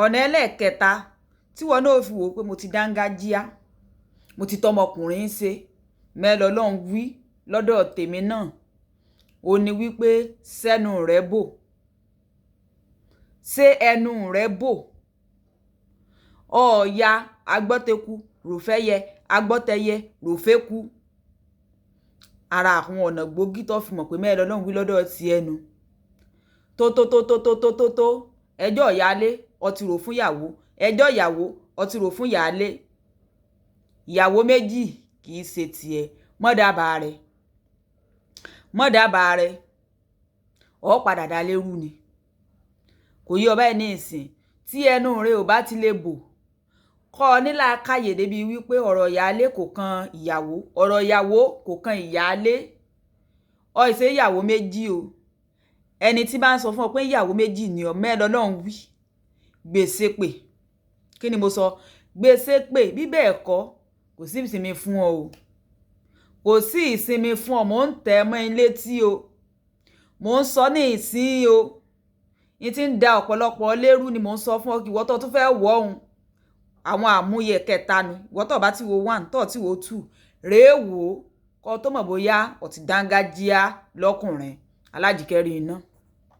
Ọ̀nà ẹlẹ́ẹ̀kẹta tí wọn náà fi wò ó pé mo ti dángájíá, mo ti tọmọkùnrin ṣe, mẹ́lọ lọ́hùn wí lọ́dọ̀ tèmi náà, ó ní wípé sẹ́nu rẹ bò. Ṣé ẹnu rẹ bò? Ọ̀ya agbọ́teku ròfẹ́yẹ, agbọ́tẹyẹ ròféku. Ara àwọn ọ̀nà gbòógì tó fi mọ̀ pé mẹ́lọ lọ́hùn wí lọ́dọ̀ ti ẹnu. Tó tó tó tó tó tó tó tó ẹjọ́ ìyáálé ó ti rò fún ìyàwó, ẹjọ́ ìyàwó ó ti rò fún ìyáálé. Ìyàwó méjì kì í ṣe tiẹ̀. Mọ́ dábàá rẹ̀. Mọ́ dábàá rẹ̀. Ó padà dá lérú ni. Kò yé ọ báyìí ní ìsìn. Tí ẹnu rẹ ò bá ti lè bò, kọ́ ọ ní làákàyè débi wípé ọ̀rọ̀ ìyáálé kò kan ìyàwó, ọ̀rọ̀ ìyàwó kò kan ìyáálé. Ọ ì ṣe ìyàwó méjì o. Ẹni tí bá ń sọ fún ọ pé ìyàwó méjì ni ọ, mẹ́lọ lọ́hùn wí. Gbèsè pè. Kí ni mo sọ? Gbèsè pè. Bí bẹ́ẹ̀ kọ́, kò sí ìsinmi fún ọ o. Kò sí ìsinmi fún ọ. Mò ń tẹ̀ mọ́ ilé tí o. Mò ń sọ ní ìsín o. N tí ń da ọ̀pọ̀lọpọ̀ lérú ni mò ń sọ fún ọ. Ìwọ tó tún fẹ́ wọ̀ ọ́n, àwọn àmúyẹ kẹta nu. Ìwọ tó bá ti wo one, tó ti wo two, rèé wò ó kó tó mọ̀ bóyá ó ti dángájíá lọ́kùnrin. Alájìkẹ́rí iná.